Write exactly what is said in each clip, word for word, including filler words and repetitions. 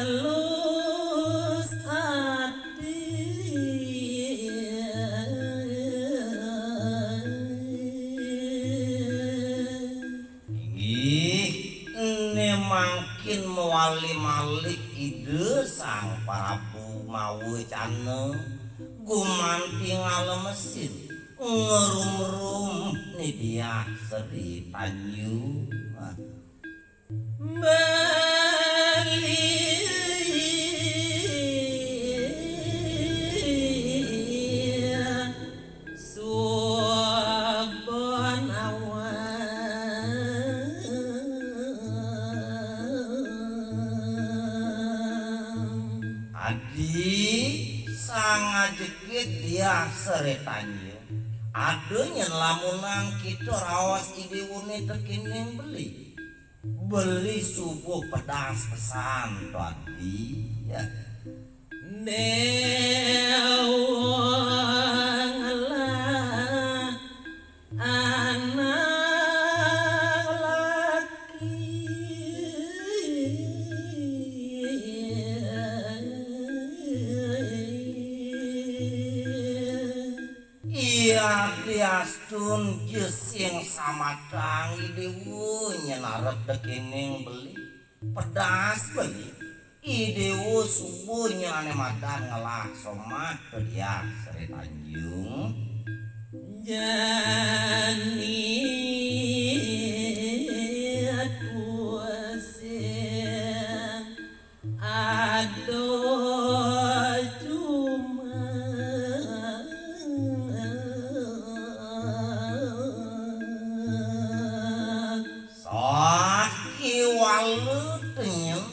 Ngalus ati. Inggih, ené mangkin mawali malih Ida Sang Prabu mawecana gumanti ngalemesin ngrumrum Ni Diah Sri Tanjung. Bali Subonawan. Adi sangajegit Diah Sri Tanjung. Ada nyén lamunang kita raos idéwané tekéning beli. Beli suba pedas pesan, Tuan Adi. Ya. Déwa ngelah anak laki. Iya, diastun ja sing samatang idéwa nyén arep tekéning beli. Pedas beli. Idéwa suba nyén ané madan ngelah somah ka Diah Sri Tanjung. Jani tusing Aduh, cuma sakiwala tenyem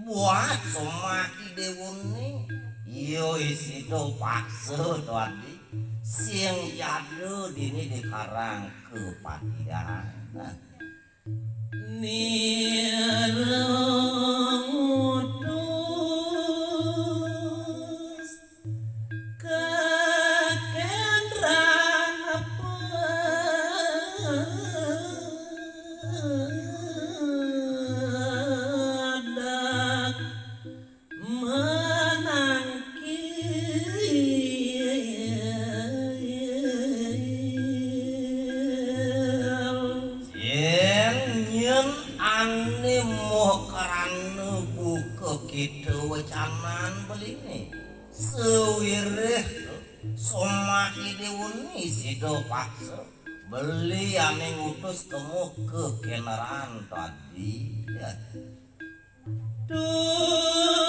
buat somah idéwané. Iya, isida paksa, Tuan Adi. Sing jada dini dikarang kapatihan. Nira ngutus ka kendrang padak. Manangkil. Yén nyén ané makrana buka kita wecanan beliné. Sawiréh somah idéwané sida paksa. Beli ané ngutus kemu ka kénteran tadi. Ya. Tusing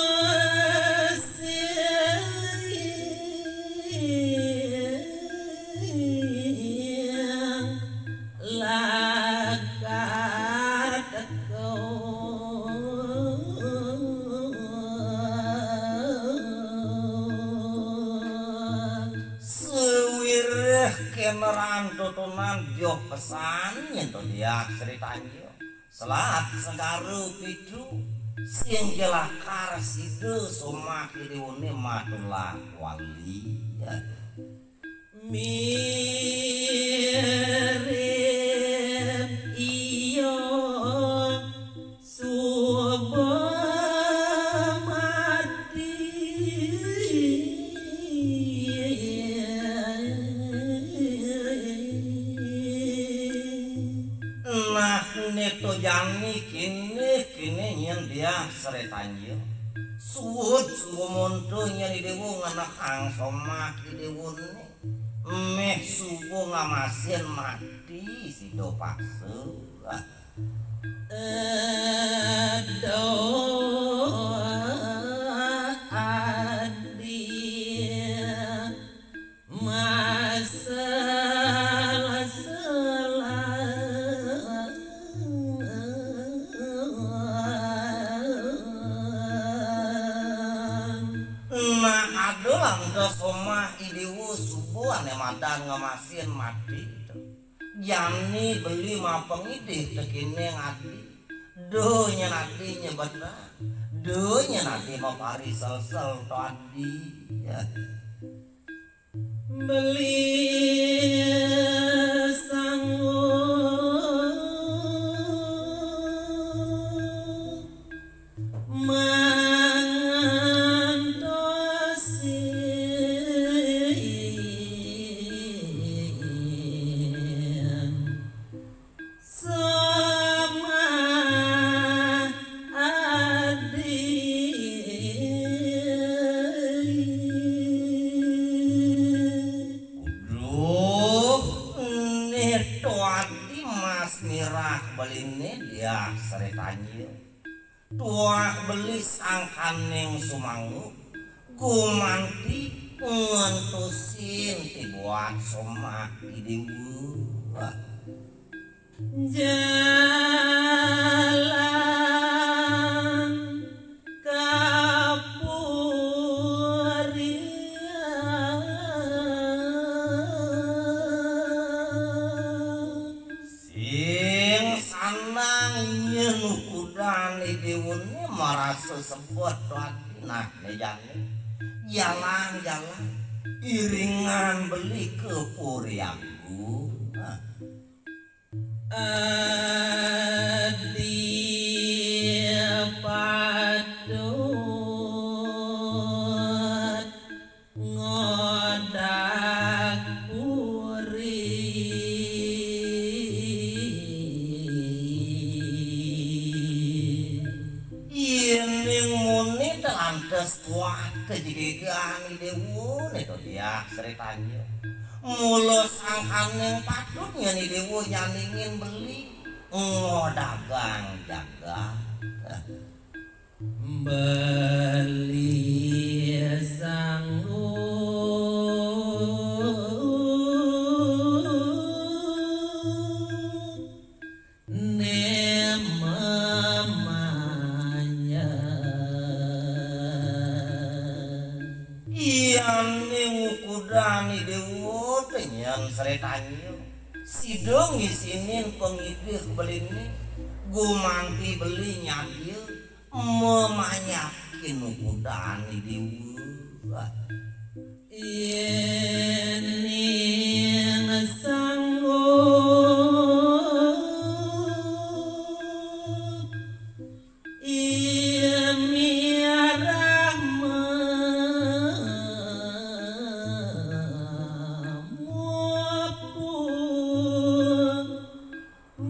lakar teka. Sawiréh kénteran tutunan joh pesan nyén to Diah Sri Tanjung. Selat segara pitu sing ja lakar sida somah idéwané matulah wali. Ya. Mirip iya suba mati. Nah, nito jani kéné, kéné nyén Diah Sri Tanjung. Suud suba monto nyén idéwa ngenehang somah idéwané. Méh suba ngamasin mati sida paksa. Aduh, adi. Masalah-salah. Né madan ngemasin mati to. Jani beli mapengidih tekining adi. Duh, nyén adi nyebetang. Duh, nyén adi mapari selsel to adi. Ya. Beli sanggup mangantosin sama adi. Duh, né to adi mas mirah beliné, diah saritanjil. Tuah beli sangkaning sumanggup, gumanti ngentusin ti buat somah Idéwa. Jalan kapurian. Sing sandang nyén ukudan Idéwa né marasa sebet to adi, nah, né jani. Jalan-jalan iringan beli ka Puri Agung. Nah. Adi patut ngodag puri. Yéning muni té lantas kuat kajegégan Idéwa né to, diah saritanjil. Mula sangkaning patut nyén Idéwa nyandingin beli ngodagang jagat. Beli sanggup né mamanya. Yéning ukudan Idéwa té nyén saritanjil. Sida ngisinin pangidih beliné, gumanti beli nyadia mamanyakin ukudan Idéwa. Yéning sanggup Iya miarah mamupu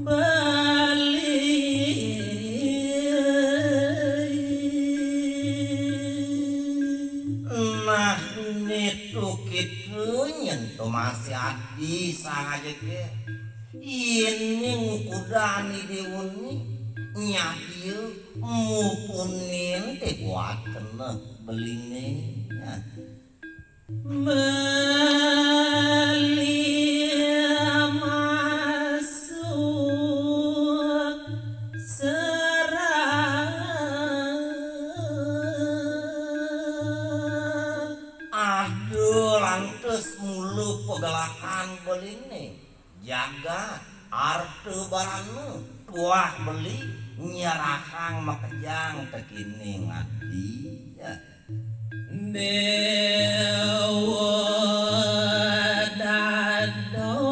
beli. Nah, nitu kitu nyén to masih adi sangaja ké. Yéning ukudan Idéwa né nyadia mupunin té buat keneh beliné. Beli masuk serah. Ada lantas mula pagelahan beliné. Jagat, arta barana, tuah beli nyerahang makejang tekining adi. Déwa dados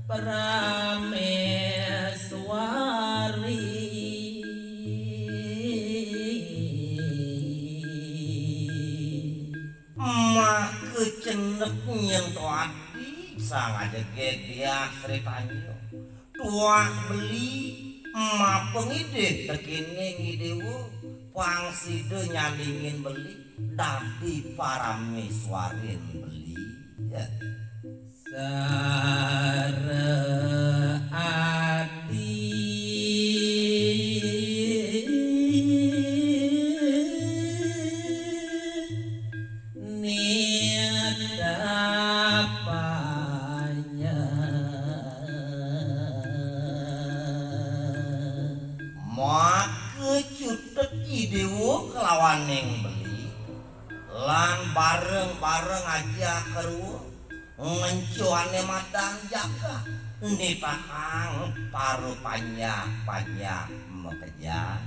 praméswari. Maka cendek nyén to adi sangaja gégéh sritanjil. Tuah beli mapangidih tekining Idéwa, pang sida nyandingin beli dadi paraméswarin beli. Ya. Sara ati nitapanya. Maka cutet Idéwa kelawaning beli. Lan bareng-bareng aja keruh ngencuane matang jaga. Ni pakang paru panjak-panjak makejang.